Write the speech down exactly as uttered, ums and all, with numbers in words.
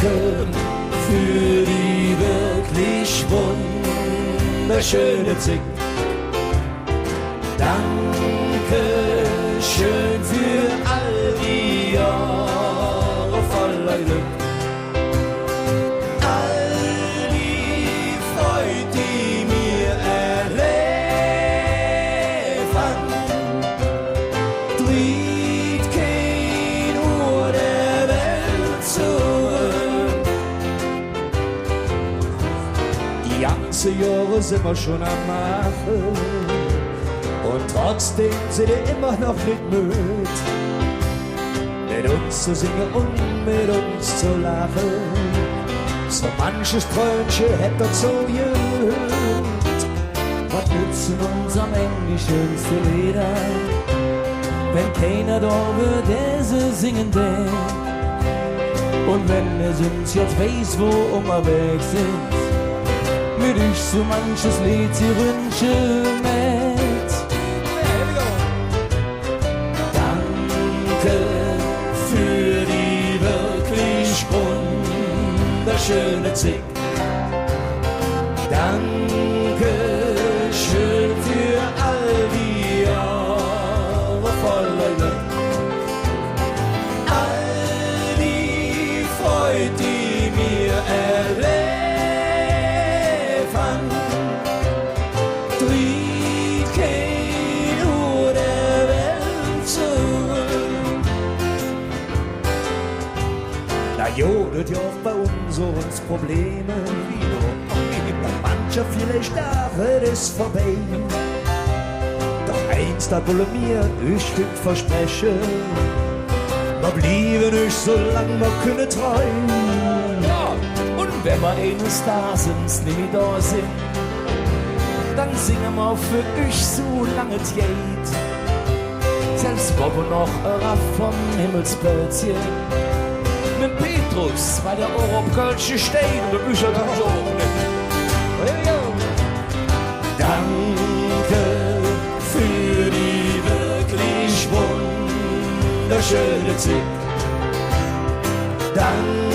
Für die wirklich wunderschöne Zigg. Danke schön für all die Johre voller Glöck. All die Freud, die mir erläv han, dreht kein Uhr der Welt zuröck. Die ganze Johre sin mer schon am Maache un trotzdäm sin die immer noch nit möd, met uns ze singe un met uns ze laache. Su manches Träumche hät dozo geheurt. Wat nötze uns am Eng die schönste Leeder, wenn keiner do wör, dä se singe dät? Un wenn ehr söns jet weiß, wo ungerwägs sin, met üch su manches Leed se wünsche met. Danke für die wirklich wunderschöne Zigg. Danke schön für all die Johre voller Glöck. All die Freud, die mir erläv han, dreht kein Uhr der Welt zuröck. Na jo, dat gov bei uns och ens Probleme, dat mancher villeich daach, et es vörbei. Doch eins, dat wolle mir üch hügg verspreche: Mer blieve üch, su lang mer künne, treu. Jo, un wenn mer eines Dags ens nit mih do sin, dann singe mer för üch, su lang et geiht. Selvs wo mer noch erav vum Himmel spazere, met Petrus, weil dä och op Kölsch steiht, un de Bücher dann su. Danke für die wirklich wunderschöne Zigg. Danke